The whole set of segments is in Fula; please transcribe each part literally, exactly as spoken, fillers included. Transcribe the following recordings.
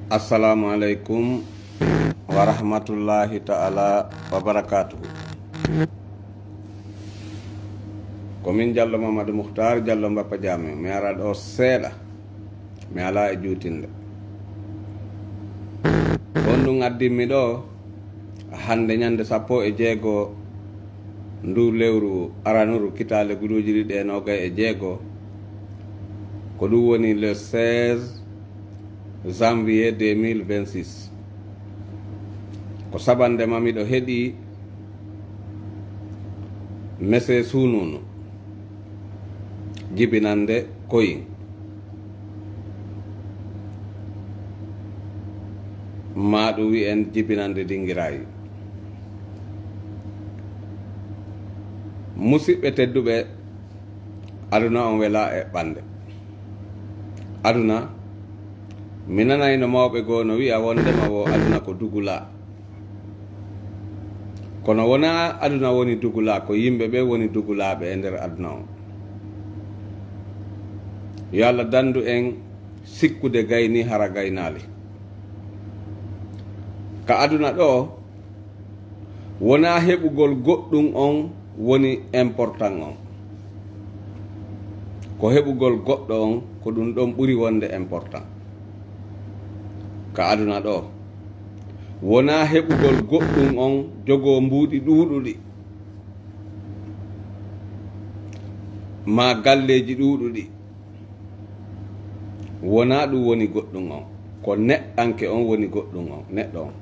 Assalamu aleykum wa rahmatullahi ta'ala wa barakatuhu. Ko min Jallo Mamadou Mouhtar, Jallo Mbappa Jaame. Mi ara ɗo seeɗa. Mi alaa e juutinde. On ɗum addimmi ɗo hannde ñande sappo e jeego ndu lewru aranuru kitaale guduuji ɗiɗi e noogay e jeego. Ko ɗum woni le seize janvier deux mille vingt-six. Ko sabande ma miɗo heɗi mese sununu jibinande koyin. Ma ɗum wi'en jibinande dingiraayi. Musidɓe tedduɓe, aduna on welaa eɓɓande. Aduna, mi nanayno mawɓe goo no wi'a wondema wo aduna ko dugula. Kono wonaa aduna woni dugula, ko yimɓe ɓe woni dugulaaɓe e nder aduna on. Yo Allah dandu en sikkude gayni hara gaynaali. Ka aduna ɗo, wonaa heɓugol goɗɗum on woni important on. Ko heɓugol goɗɗo on, ko ɗum ɗon ɓuri wonde important. Ka aduna ɗo, wonaa heɓugol goɗɗum on jogoo mbuuɗi ɗuuɗuɗi, maa galleeji ɗuuɗuɗi. Wonaa ɗum woni goɗɗum on. Ko neɗɗanke on woni goɗɗum on, neɗɗo on.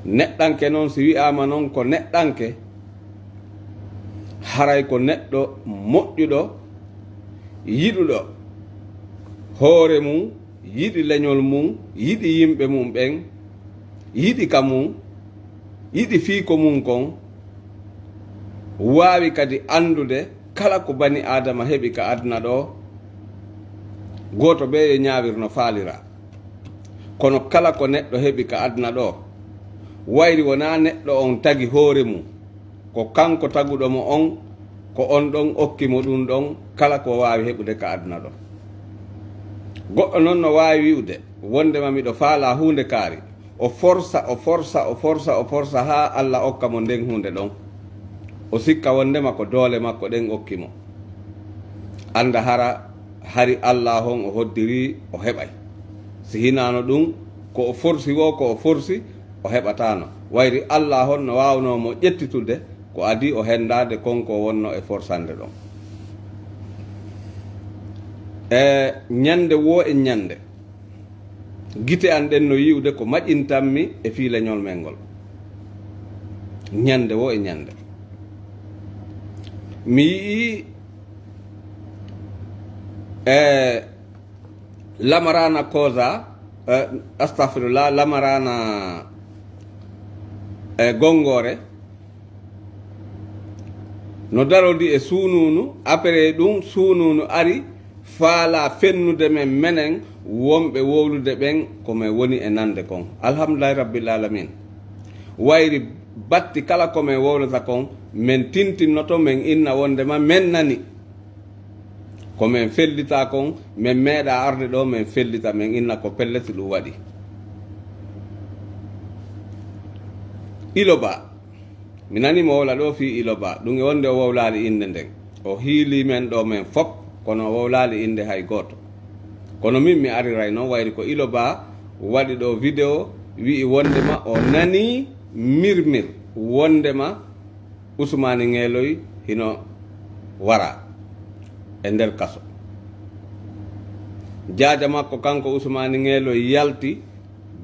Neɗɗanke non, si wi'aama non ko neɗɗanke, haray ko neɗɗo moƴƴuɗo, yiɗuɗo hoore mum, yiɗi leñol mum, yiɗi yimɓe mum ɓen, yiɗi ka mum, yiɗi fii ko mum kon, waawi kadi anndude kala ko bani Aadama heɓi ka aduna ɗo, gooto bee yo ñaawir no faalira. Kono kala ko neɗɗo heɓi ka aduna ɗo, wayri wonaa neɗɗo on tagi hoore mum, ko kanko taguɗo mo on, ko on ɗon okki mo ɗum ɗon, kala ko waawi heɓude ka aduna ɗo. Goɗɗo non no waawi wi'ude, wondema miɗo faalaa huunde kaari, o forsa, o forsa, o forsa, o forsa haa Alla okka mo nden huunde ɗon. O sikka wondema ko doole makko ɗen okki mo. Annda hara hari Alla hon o hoddiri o heɓay. Si hinaano ɗum, ko o forsi woo, ko o forsi, o heɓataano. Wayri Alla hon no waawnoo mo ƴettitude ko adii o henndaade kon ko wonno e forsande ɗon. E ñande woo e ñande, gite an ɗen no yi'ude ko maƴintammi e fii leñol men ngol. Ñande woo e ñande. Mi yi'ii, e, Lamarana Koza, e, astafirullah, Lamarana, e, Gongore, no darodi e sununu, après ɗum sununu ari, faalaa fennude men, menen wonɓe wowlude ɓen, ko men woni e nande kon. Alhamdulillahi Rabbil Alamin. Wayri batti kala ko men wowlata kon, men tintinnoto, men inna wondema men nani. Ko men fellita kon, men meeɗaa arde ɗo, men fellita, men inna ko pellet ɗum waɗi. Iloba. Mi nanii mo wowla ɗo fii Iloba, ɗum e wonde o wowlaali innde nden. O hiilii men ɗo men fop, kono o wowlaali innde hay gooto. Kono min mi ariray non, wayri ko Iloba waɗi ɗo video, wi'i wondema o nanii mirmir, wondema Usmaani Ŋeeloy hino wara e nder kaso. Jaaja makko kanko Usmaani Ŋeeloy yalti,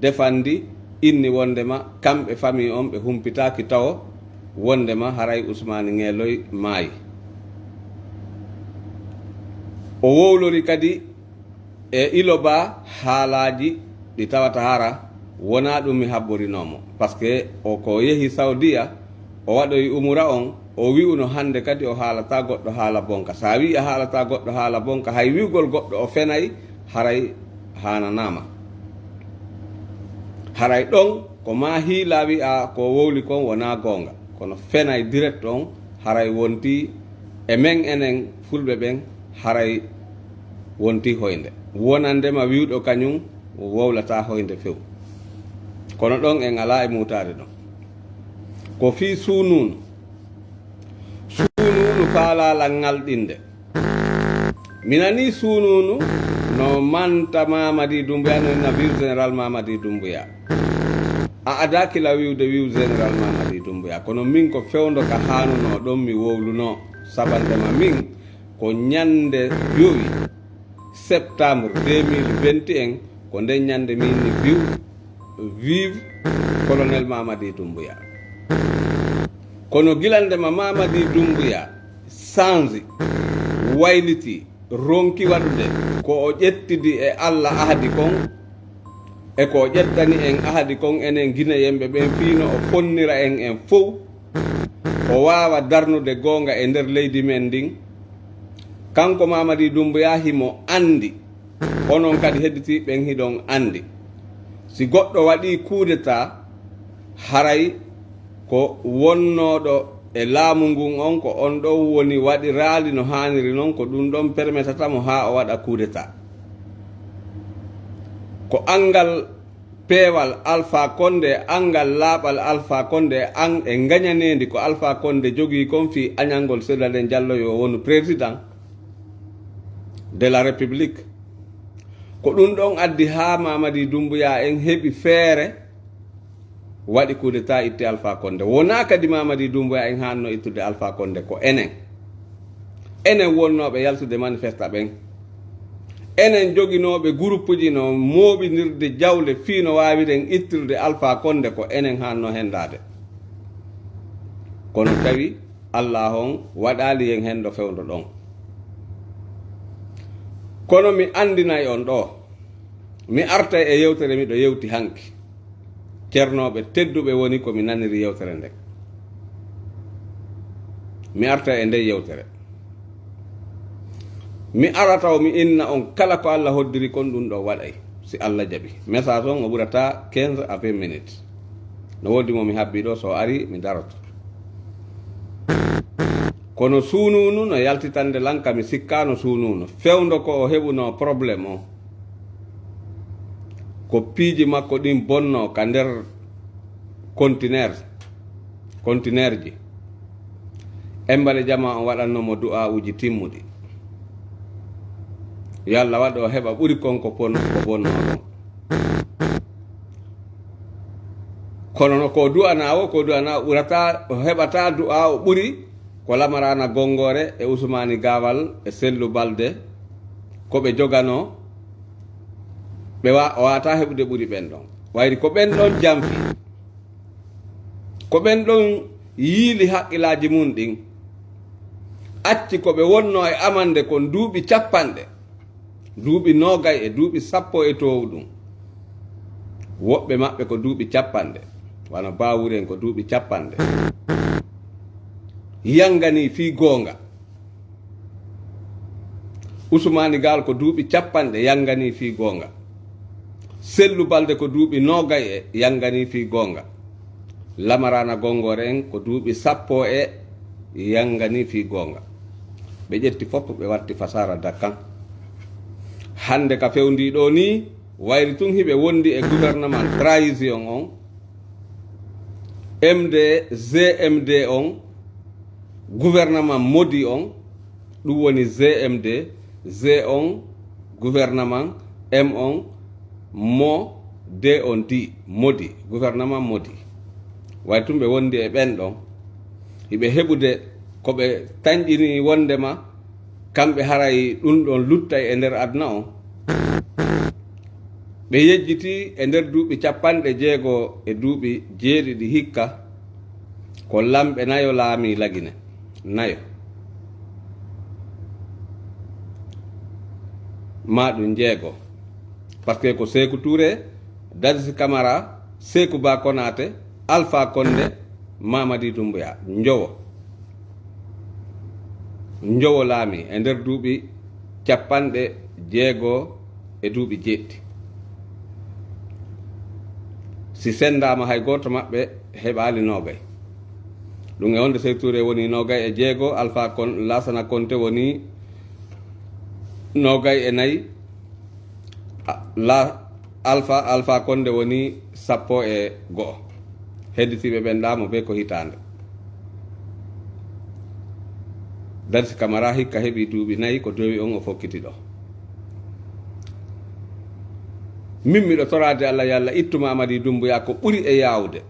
defandi, inni wondema kamɓe famille on ɓe humpitaaki tawo wondema haray Usmaani Ŋeeloy maayi. O wowlori kadi e Iloba haalaaji ɗi tawata hara wonaa ɗum mi habborinoo mo. Parce que o ko yehi Saudiya, o waɗoyi umura on, o wi'uno hannde kadi o haalataa goɗɗo haala bonka. Sa wi'i a haalataa goɗɗo haala bonka, hay wi'ugol goɗɗo o fenay, haray haananaama. Haray ɗon ko maa hiila wi'a ko wowli kon wonaa goonga. Kono fenay direct on, haray wonti e men enen fulɓe ɓen, haray wonti hoynde. Wonandema wi'uɗo kañum wowlataa hoynde few. Kono ɗon en alaa e muutaade ɗon. Ko fii suunuunu. Suunuunu faalaa lan ŋalɗinde. Mi nanii suunuunu no manta Mamadi Doumbouya, no inna wiw Général Mamadi Doumbouya. A adaaki la wiwde wiw Général Mamadi Doumbouya. Kono min ko fewndo ka haanunoo ɗon mi wowlunoo. Sabande ma min ko ñande jowi septembre deux mille vingt et un, ko nden ñande min ni wiw, vive Colonel Mamadi Doumbouya. Kono gilande ma Mamadi Doumbouya sanzi, wayliti, ronki waɗude ko o ƴettidi e Alla ahadi kon, e ko o ƴettani en ahadi kon enen Gineyemɓe ɓen fii no o fonnira en en fow, o waawa darnude goonga e nder leydi men ndin. Kanko Mamadi Doumbouya himo anndi, onon kadi hedditiiɓe ɓen hiɗon anndi. Si goɗɗo waɗii coup d'État, haray ko wonnooɗo e laamu ngun on, ko on ɗon woni waɗiraali no haaniri non, ko ɗun ɗon permetata mo haa o waɗa coup d'État. Ko anngal peewal Alpha Condé, anngal laaɓal Alpha Condé, an e ngañaneendi ko Alpha Condé jogii kon fii añangol Cellalen Diallo yo wonu président de la République. Ko ɗun ɗon addi haa Mamadi Doumbouya en heɓi feere, waɗi coup d'État, itti Alpha Condé. Wonaa kadi Mamadi Doumbouya en haanno ittude Alpha Condé, ko enen. Enen wonnooɓe yaltude manifesta ɓen. Enen joginooɓe guruppuji no mooɓindirde jawle fii no waawiren ittirde Alpha Condé, ko enen haanno hendaade. Kono tawi Alla on waɗaali en hendo fewndo ɗon. Kono mi anndinay on ɗoo, mi artay e yewtere miɗo yewti hanki. Cernooɓe tedduɓe woni ko mi naniri yewtere nden. Mi artay e nden yewtere. Mi arata o mi inna on kala ko Alla hoddiri kon ɗun ɗoo waɗay. Si Alla jaɓi. Message on o ɓurata quinze à vingt minutes. No woodi mo mi habbi ɗoo, so o ari mi daroto. Kono suunuunu no yaltitande lan ka mi sikkaano suunuunu. Fewndo ko o heɓuno problème o. Ko piiji makko ɗin bonnoo ka nder conteneur, conteneurji. Embale jama on waɗanno mo du'aa'uuji timmuɗi. Yo Alla waɗu o heɓa ɓuri kon ko pon-, ko bonnoo ɗon. Kono no ko du'anaa o, ko du'anaa o ɓurata, o heɓata du'aa o ɓuri ko Lamarana Gongoore e Usmaani Gaawal e Sellu Balde, ko ɓe joganoo, ɓe wa-, o waawataa heɓude ɓuri ɓen ɗon. Wayri ko ɓen ɗon janfi, ko ɓen ɗon yiili haqqilaaji mun ɗin, acci ko ɓe wonnoo e amande kon duuɓi cappanɗe, duuɓi noogay e duuɓi sappo e toow ɗum. Woɓɓe maɓɓe ko duuɓi cappanɗe, wano Baawuri en ko duuɓi cappanɗe. Yanganii fii goonga. Usmaani Gaal ko duuɓi cappanɗe yanganii fii goonga. Sellu Balde ko duuɓi noogay e yanganii fii goonga. Lamaraana Gongoore en ko duuɓi sappo e yanganii fii goonga. Ɓe ƴetti fof ɓe watti Fasara Dakkan. Hannde ka fewndii ɗoo nii, wayri tun hiɓe wondi e gouvernement trahison on, M D, G M D on, gouvernement modi on, ɗum woni G M D, G on, gouvernement, M on, mo, D on, di, modi, gouvernement modi. Way tun ɓe wondi e ɓen ɗon, hiɓe heɓude ko ɓe tanƴini wondema kamɓe haray ɗum ɗon luttay e nder aduna on. Ɓe yejjiti e nder duuɓi cappanɗe jeego e duuɓi jeeɗiɗi hikka, ko lamɓe nayo laami Lagine. Nayo. Maa ɗum jeego. Parce que ko Seeku Tuure, Dadis Kamara, Seeku Ba Konaate, Alfa Konde, Mamadi Dumbuya. Njowo. Njowo laami e nder duuɓi cappanɗe jeego e duuɓi jeeɗiɗi. Si senndaama, hay gooto maɓɓe heɓaali noogay. Ɗum e wonde Seeku Tuure woni noogay e jeego, Alfa Kon-, Laasana Konte woni noogay e nayi, a, La-, Alpha, Alpha Condé woni sappo e go'o. Hedditiiɓe ɓen ɗaamo be ko hitaande. Darsi Kamara hikka heɓi duuɓi nayi ko dowi on o fokkiti ɗo. Min miɗo toraade Allah yo Allah ittu Mamadi Doumbouya ko ɓuri e yaawde.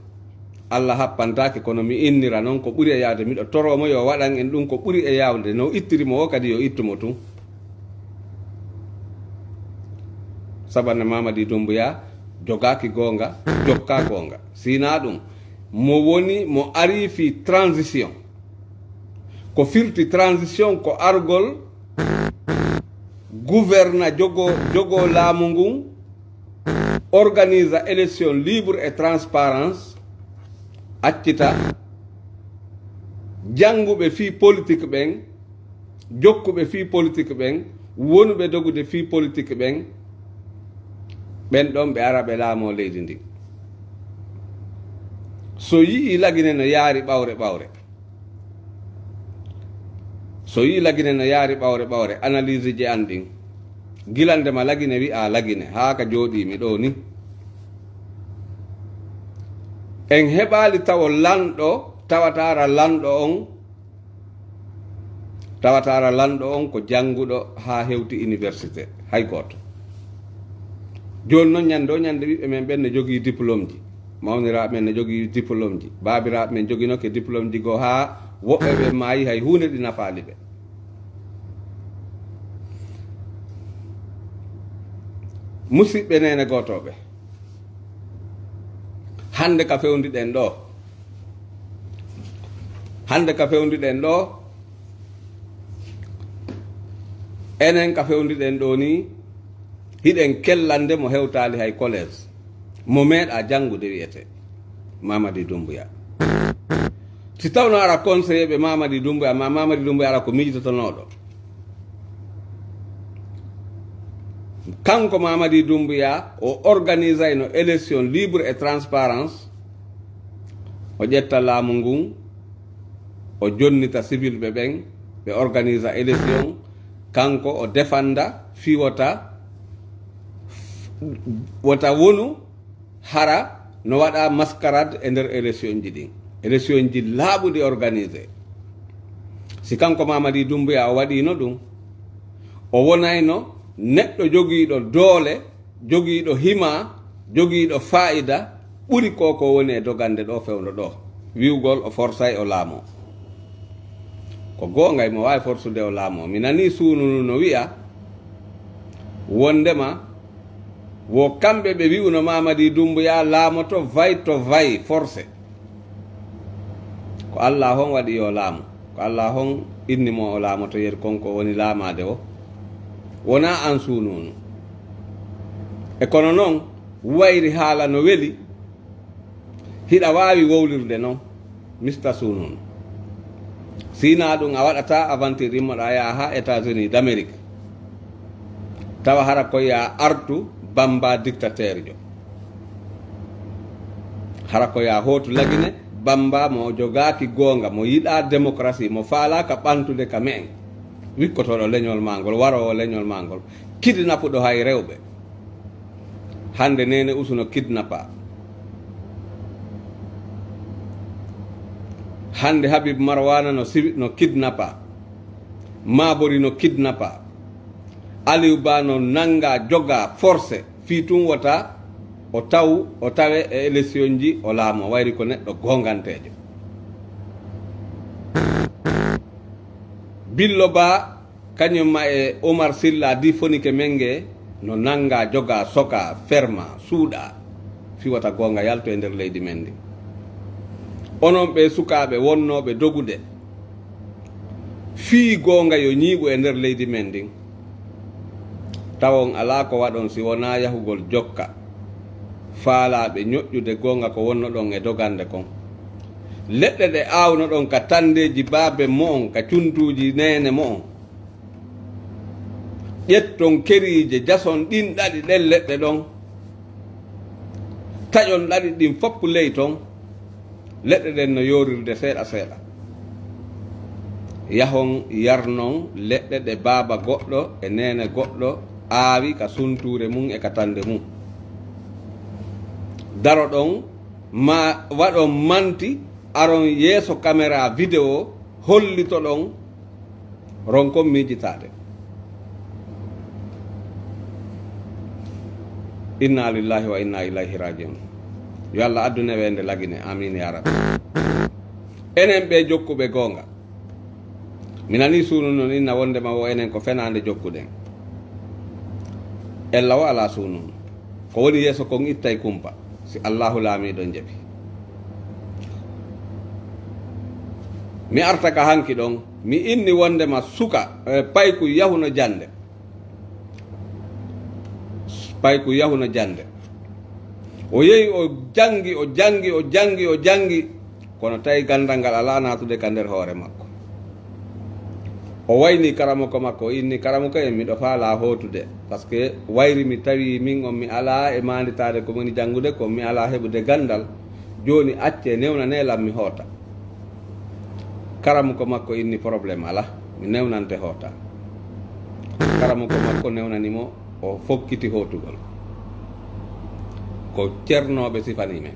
Allah happantaake, kono mi innira non ko ɓuri e yaawde. Miɗo toroo mo yo waɗan en ɗum ko ɓuri e yaawde. No ittiri mo o kadi yo ittu mo tun. Sabanne Mamadi Doumbouya jogaaki goonga, jokka goonga. Sina ɗum, mo woni, mo ari fii transition. Ko firti transition ko argol gouverna jogo, jogo laamu ngun, organisa élection libre et transparence, accita jannguɓe fii politique ɓen, jokkuɓe fii politique ɓen, wonuɓe dogude fii politique ɓen, ɓen ɗon ɓe ara ɓe laamoo leydi ndin. So yi'ii Lagine no yaari ɓawre ɓawre, so yi'ii Lagine no yaari ɓawre ɓawre, analyse ji an ɗin, gilande ma Lagine wi'a Lagine, haa ka jooɗii mi ɗoo ni. En heɓaali tawo lanɗo, tawataara lanɗo on, tawataara lanɗo on ko jannguɗo haa hewti université, hay gooto. Jooni non, ñande o ñande, ɓiɓɓe men ɓen ne jogii diplôme ji, mawniraaɓe men ne jogii diplôme ji, baabiraaɓe men joginoke diplôme ji goo haa woɓɓe ɓe maayi, hay huunde ɗi nafaali ɓe. Musiɓɓe neene gootooɓe, hannde ka fewndiɗen ɗoo, hannde ka fewndiɗen ɗoo, enen ka fewndiɗen ɗoo nii, hiɗen kellande mo hewtaali hay collège, mo meeɗaa janngude, wi'etee Mamadi Doumbouya. Si tawno ara conseiller ɓe Mamadi Doumbouya, ma Mamadi Doumbouya ara ko miijotonooɗo. Kanko Mamadi Doumbouya, o organisayno élection libre et transparence, o ƴetta laamu ngun, o jonnita civil ɓe ɓen, ɓe organisa élection, kanko o defanda fii wota, wota wonu hara no waɗa mascarade e nder élection ji ɗin. Élection ji laaɓuɗi organisé. Si kanko Mamadi Doumbouya o waɗiino ɗum, o wonayno neɗɗo jogiiɗo doole, jogiiɗo hima, jogiiɗo faa'ida, ɓuri ko ko woni e dogande ɗo fewndo ɗo. Wi'ugol o forsay o laamo. Ko goonga, mo waawi forsude o laamo. Mi nanii Suununu no wi'a, wondema wo kamɓe ɓe wi'uno Mamadi Doumbouya laamoto vay to vay forcé. Ko Allah hon waɗi yo laamu? Ko Allah hon inni mo o laamoto, yeri kon ko woni laamaade o? Wonaa an Suununu. E kono non, wayri haala no weli, hiɗa waawi wowlirde non, Mister Suununu. Sina ɗum a waɗata aventure, immoɗa yaha ha États-Unis d'Amérique. Tawa hara ko ya artu Bamba dictateur jo. Hara ko ya hootu Lagine Bamba mo jogaaki goonga, mo yiɗa démocratie, mo faala ka ɓantude ka me'en. Wikkotoɗo leñol ma ngol, warowo leñol ma ngol, kidnapuɗo hay rewɓe. Hande Nene Usu no kidnapa. Hande Habib Marwana no siwi, no kidnapa. Mabori no kidnapa. Aliou Ba no nanga, joga, forcé. Fii tun wota o taw, o tawe e élection ji, o laamo. Wayri ko neɗɗo gonganteejo. Billo Ba kañum ma e Omar Silla, di fonike men nge, no nanga, joga, soka, ferma, suuɗa, fii wota goonga yalto e nder leydi men ndi. Onon ɓe sukaaɓe wonnooɓe dogude, fii goonga yo ñiiɓu e nder leydi men ndin, tawon alaa ko waɗon si wonaa yahugol jokka, faalaaɓe ñoƴƴude goonga ko wonnoɗon e dogande kon. Leɗɗe ɗe aawnoɗon ka tandeeji baabe mo'on, ka cuntuuji neene mo'on, ƴetton keriije, jason ɗin ɗaɗi ɗen leɗɗe ɗon, taƴon ɗaɗi ɗin fof ley ton. Leɗɗe ɗen no yoorirde seeɗa seeɗa. Yahon yarnon leɗɗe ɗe baaba goɗɗo e neene goɗɗo aawi ka suntuure mum e ka tande mum. Daroɗon, ma waɗon manti, aron yeeso kamera video, hollitoɗon, ronkon miijitaade. Inna lillahi wa inna ilayhi rajiun. Yo Allah addu neweende lagine. Amin ya rabbi. Enen ɓe jokkuɓe goonga. Mi nanii suunu non inna wondema wo enen ko fenaande jokkuɗen. Ella wo alaa suunu. Ko woni yeeso kon ittay kumpa, si Allaahu laamiiɗo njeɓi. Mi arta ka hanki ɗon, mi inni wondema suka, eh, payku yahuno jannde. Payku yahuno jannde. O yehi, o janngi, o janngi, o janngi, o janngi. Kono tawi ganndal ngal alaa naatude ka nder hoore makko. O wayni karamoko makko, o inni, "Karamoko en, miɗo faalaa hootude. Parce que wayri mi tawi min on mi alaa e maanditaade ko woni janngude ko, mi alaa heɓude ganndal. Jooni accee newnanee lan mi hoota." Karamoko makko inni, "Problème alaa, mi newnante hoota." Karamoko makko newnani mo, o fokkiti hootugol. Ko cernooɓe sifanii men.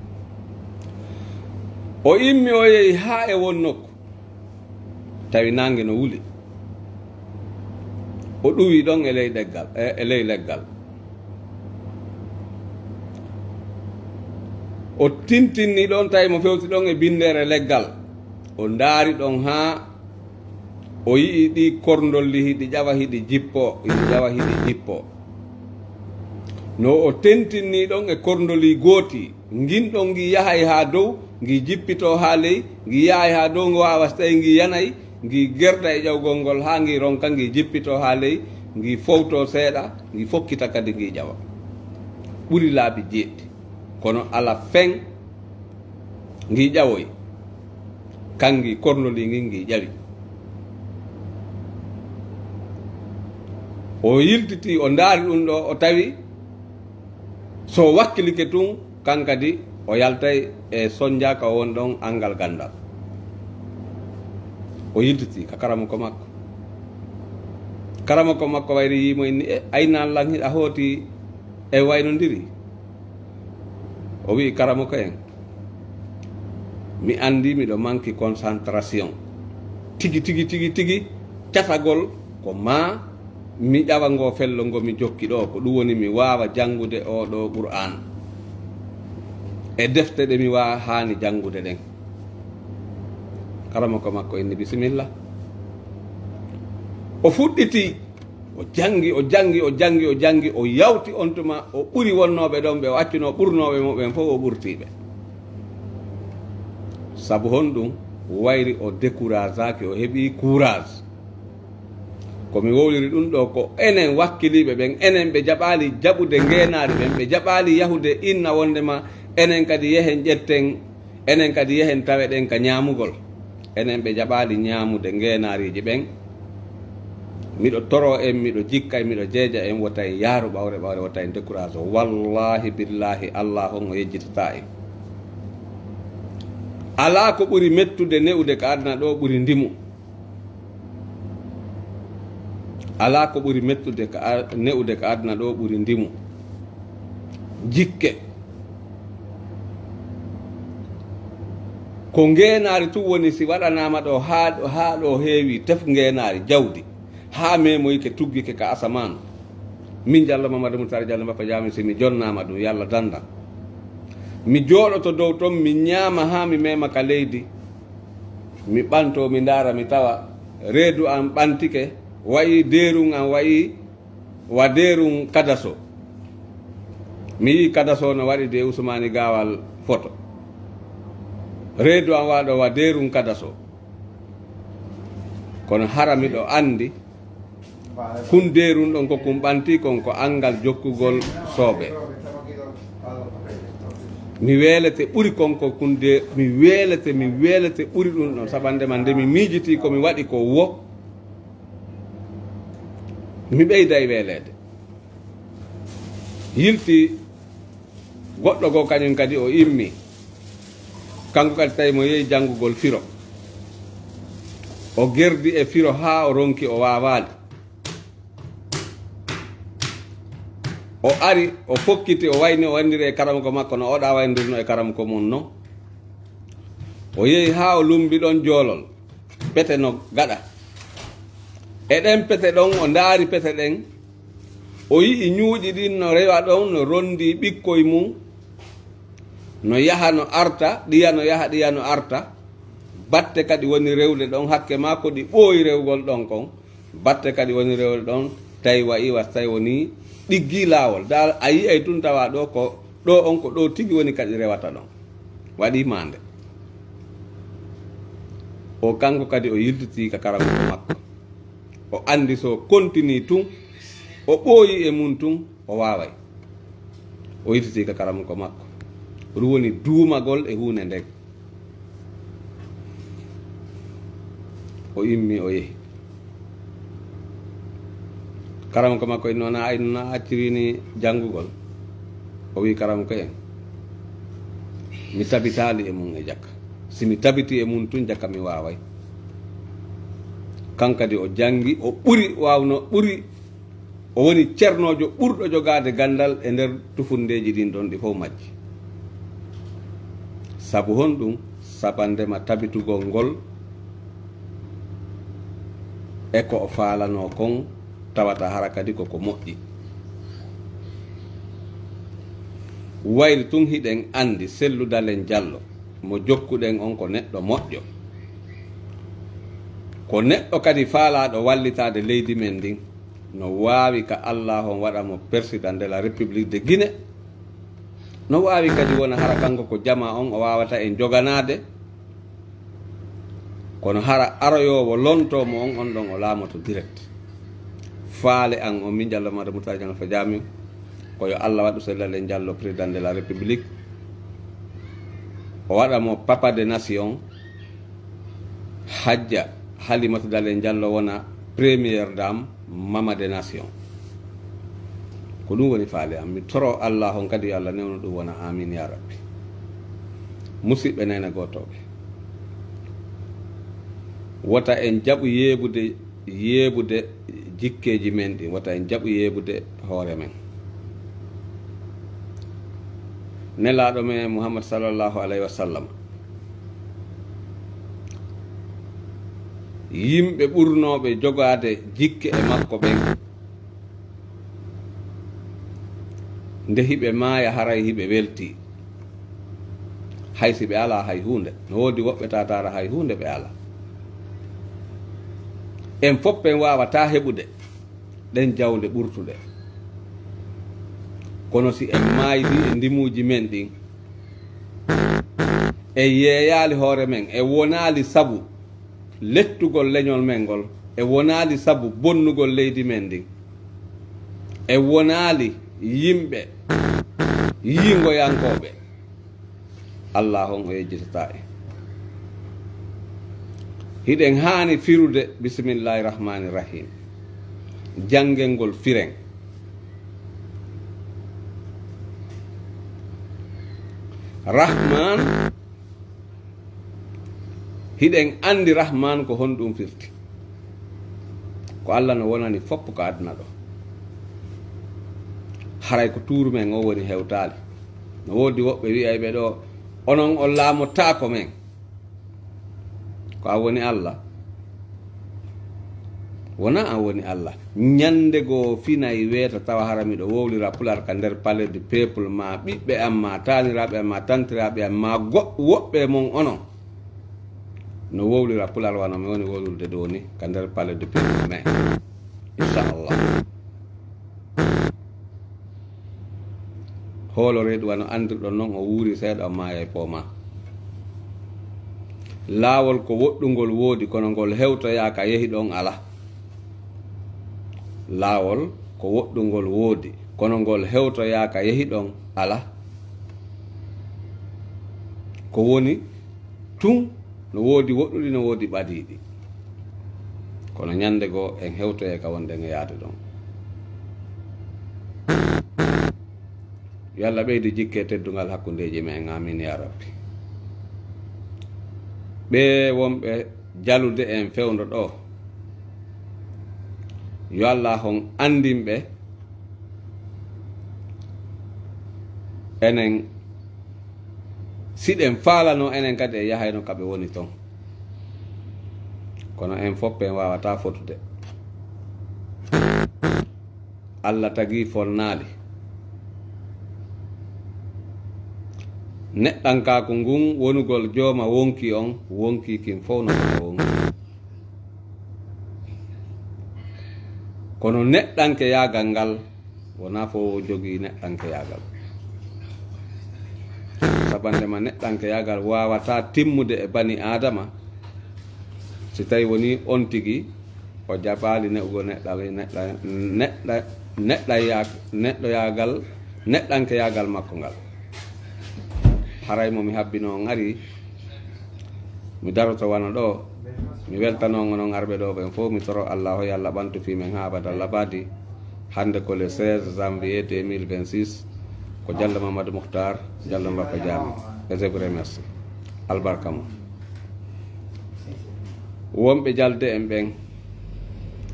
O immi, o yehi haa e won nokku, tawi naange no wuli. O ɗuwi ɗon e ley ɗeggal, e, e ley leggal. O tintinni ɗon, tawi mo fewti ɗon e binndere leggal. O ndaari ɗon haa o yi'i ɗi korndolli hiɗi ƴawa hiɗi jippo, hiɗi ƴawa hiɗi jippo. No o tentinni ɗon e korndoli gooti, ngin ɗon ngi yahay haa dow, ngi jippito haa ley, ngi yahay haa dow, ngo waawa so tawi ngi yanay, ngi gerda e ƴawgol ngol haa ngi ronka, ngi jippito haa ley, ngi fowto seeɗa, ngi fokkita kadi ngi ƴawa. Ɓuri laabi jeeɗiɗi, kono ala fen ngi ƴawoy. Kan ngi korndoli ngin ngi ƴawi. O yiltiti, o ndaari ɗum ɗo, o tawi so wakkilike tun, kan kadi o yaltay e sonja ka won ɗon anngal ganndal. O yiltiti ka karamoko makko. Karamoko makko wayri yimo inni, "E, aynan lan hiɗa hooti e waynondiri?" O wi'i, "Karamoko en, mi anndi miɗo manki concentration. Tigi, tigi, tigi, tigi, catagol ko maa mi ƴawa ngo fello ngo mi jokki ɗo, ko ɗum woni mi waawa janngude oo ɗoo Qur'aan e defte ɗe mi waa-, haani janngude ɗen." Karamoko makko inni, "Bisimilla." O fuɗɗiti, o janngi, o janngi, o janngi, o janngi, o yawti on tuma, o ɓuri wonnooɓe ɗon ɓe, o accuno ɓurnooɓe mo ɓen fof, o ɓurtii ɓe. Sabu honɗum? Wayri o décourageaaki, o heɓii courage. Ko mi wowliri ɗum ɗo, ko enen wakkiliiɓe ɓen, enen ɓe jaɓaali jaɓude ngeenaari ɓen, ɓe jaɓaali yahude inna wondema enen kadi yehen ƴetten, enen kadi yehen taweɗen ka ñaamugol. Enen ɓe jaɓaali ñaamude ngeenaariiji ɓen. Miɗo toro en, miɗo jikka en, miɗo jeeja en, wota en yaaru ɓawre ɓawre, wota en décourage. Wallaahi, billaahi, Allaahu on o yejjitataa en. Alaa ko ɓuri mettude ne'ude ka aduna ɗo ɓuri ndimu. Alaa ko ɓuri mettude ka a-, ne'ude ka aduna ɗo ɓuri ndimu. Jikke. Ko ngeenaari tun woni si waɗanaama ɗo haa, haa ɗo heewi tef ngeenaari jawdi, haa memoyike tuggike ka asamaan. Min Jallo Mamadu Mutari Jallo Mbappa Jaami, si mi jonnaama ɗum, Yalla danda. Mi jooɗoto dow ton, mi ñaama haa mi mema ka leydi. Mi ɓanto, mi ndaara, mi tawa reedu an ɓantike, wayi deerun an, wayi wa deerun kadaso. Mi yii kadaso no waɗi de Usmaani Gaawal foto. Reedu an waɗo wa deerun kadaso. Kono hara miɗo anndi kun deerun ɗon ko kun ɓanti kon ko anngal jokkugol sooɓe. Mi weelete ɓuri kon ko kun de, mi weelete, mi weelete ɓuri ɗum ɗon. Saɓande ma nde mi miijiti ko mi waɗi ko wo, mi ɓeyday weeleede. Yilti goɗɗo goo, kañum kadi o immi. Kanko kadi tawi mo yehi janngugol firo. O gerdi e firo haa o ronki, o waawaali. O ari, o fokkiti, o wayni, o wayndiri e karamoko makko no oɗa wayndirno e karamoko mum non. O yehi haa o lumbi ɗon joolol. Pete no gaɗa. E ɗen pete ɗon, o ndaari pete ɗen. O yi'i nyuuƴi ɗin no rewa ɗon, no rondi ɓikkoy mum. No yaha, no arta, ɗiya no yaha, ɗiya no arta. Batte kadi woni rewde ɗon, hakke maa ko ɗi ɓooyi rewgol ɗon kon. Batte kadi woni rewde ɗon, tawi wa'i was tawi woni ɗiggi laawol. Da a yi'ay tun tawa ɗo ko, ɗo on ko ɗo tigi woni kadi rewata ɗon. Waɗi maande. O kanko kadi o yiltiti ka karamoko makko. O andi so continue tun, o ɓooyi e mum tun, o waaway. O yiltiti ka karamoko makko. Ɗum woni duumagol e huunde nden. O immi, o yehi. Karamoko makko inno na ay na accirini janngugol. O wi karamoko en, mi tabitaali e mum e jakka. Si mi tabiti e mum tun jakka mi waaway. Kan kadi o janngi, o ɓuri waawno, ɓuri, o woni cernoojo ɓurɗo jogaade ganndal e nder tufundeeji ɗin ɗon ɗi fof majji. Sabu honɗum? Sabandema tabitugol ngol e ko o faalanoo kon tawata hara kadi ko ko moƴƴi. Wayri tun hiɗen anndi Sellu Dalen Jallo mo jokkuɗen on ko neɗɗo moƴƴo. Ko neɗɗo kadi faalaaɗo wallitaade leydi men ndin. No waawi ka Allah on waɗa mo Président de la République de Guinée. No waawi kadi wona hara kanko ko jama on o waawata en joganaade. Kono hara aroyoowo lontoo mo on, on ɗon o laamoto direct. Faale an on min Jallo Mada Moussa Dieng Alpha Diamé, ko yo Allah waɗu Sellu Dalen Jallo Président de la République. O waɗa mo Papa de Nation. Hajja Halimatu Dalen Jallo wona Première Dame, Mama de Nation. Ko ɗum woni faale am. Mi toro Allah on kadi yo Allah newnu ɗum wona. Amin ya Rabbi. Musidɓe nene gootooɓe, wota en jaɓu yeebude, yeebude jikkeeji men ɗin, wota en jaɓu yeebude hoore men. Nelaaɗo men Muhammad sallallahu alayhi wa sallam, yimɓe ɓurnooɓe jogaade jikke e makko ɓen, nde hiɓe maaya haray hiɓe weltii. Hay si ɓe alaa hay huunde, no woodi woɓɓe tataara hay huunde ɓe alaa. En fof en waawataa heɓude ɗen jawle ɓurtuɗe. Kono si en maaydi e ndimuuji men ɗin, en yeeyaali hoore men, en wonaali sabu lettugol leñol men ngol, en wonaali sabu bonnugol leydi men ndin, en wonaali yimɓe yiingoyankooɓe, Allah on o yejjitataa en. Hiɗen haani firude bisimillahi rahmani rahim. Janngel ngol firen. Rahman, hiɗen anndi Rahman ko honɗum firti. Ko Allah no wonani fof ko aduna ɗo. Haray ko tuuru men o woni hewtaali. No woodi woɓɓe wi'ayɓe ɗo, onon on laamotaako men. Ko an woni Allah? Wona an woni Allah. Ñande goo finay weeta tawa hara miɗo wowlira pular ka nder palais du peuple, ma ɓiɓɓe am, ma taaniraaɓe am, ma tantiraaɓe am, ma go-, woɓɓe mon onon. No wowlira pular wano mi woni wowlude ɗo ni ka nder palais du peuple, mais inchallah. Hoolo reedu wano anndirɗon non, o wuuri seeɗa, o maaya e pooma. Laawol ko woɗɗungol woodi, kono ngol hewtoyaa ka yehi ɗon ala. Laawol ko woɗɗungol woodi, kono ngol hewtoyaa ka yehi ɗon ala. Ko woni tun, no woodi woɗɗuɗi, no woodi ɓadiiɗi. Kono ñande goo en hewtoye ka wonde en yaade ɗon. Yo Allah ɓeydu jikke e teddungal hakkundeeji men, amin ya rabbi. Ɓe wonɓe jalude en fewndo ɗo, yo Allah on anndin ɓe, Enen, siɗen faalano enen kadi e yahayno ka ɓe woni ton. Kono en fof en waawata fotude. Allah tagi fonnaali. Neɗɗankaaku ngun wonugol jooma wonki on, wonki kin fof no wonki. Kono neɗɗankeyaagal ngal, wonaa fof o jogii neɗɗankeyaagal. Sabannde ma neɗɗankeyaagal waawataa timmude e bani Aadama, si tawi wonii on tigi o jaɓaali neɗɗo neɗɗal neɗɗa neɗɗa neɗɗa neɗɗoyaagal neɗɗankeyaagal makko ngal. Haray mo mi habbino on ari, mi daroto wano ɗo. Mi weltano onon arɓe ɗo ɓen fof, mi toro Allah hoy Allah ɓantu fii men haa abada labadi. Hannde ko le seize janvier deux mille vingt-six. Ko Jallo Mamadou Mouhtar, Jallo Mbappa Jaami. Et je vous remercie. Albarka mo. Wonɓe jalde en ɓen,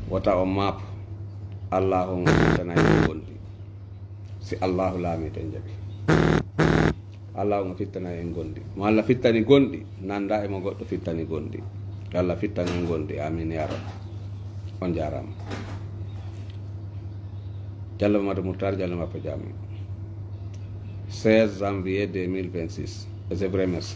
wota on maapo. Allah on fittanay en gonɗi. Si Allahu laamiiɗo en jaɓi. Allah on fittanay en gonɗi. Mo Allah fittani gonɗi, nanda e mo goɗɗo fittani gonɗi. Yo Allah fittan en gonɗi. Amin ya Rabbi. On jaaraama. Jallo Mamadou Mouhtar, Jallo Mbappa Jaami. Seize janvier deux mille vingt-six. Et je vous remercie.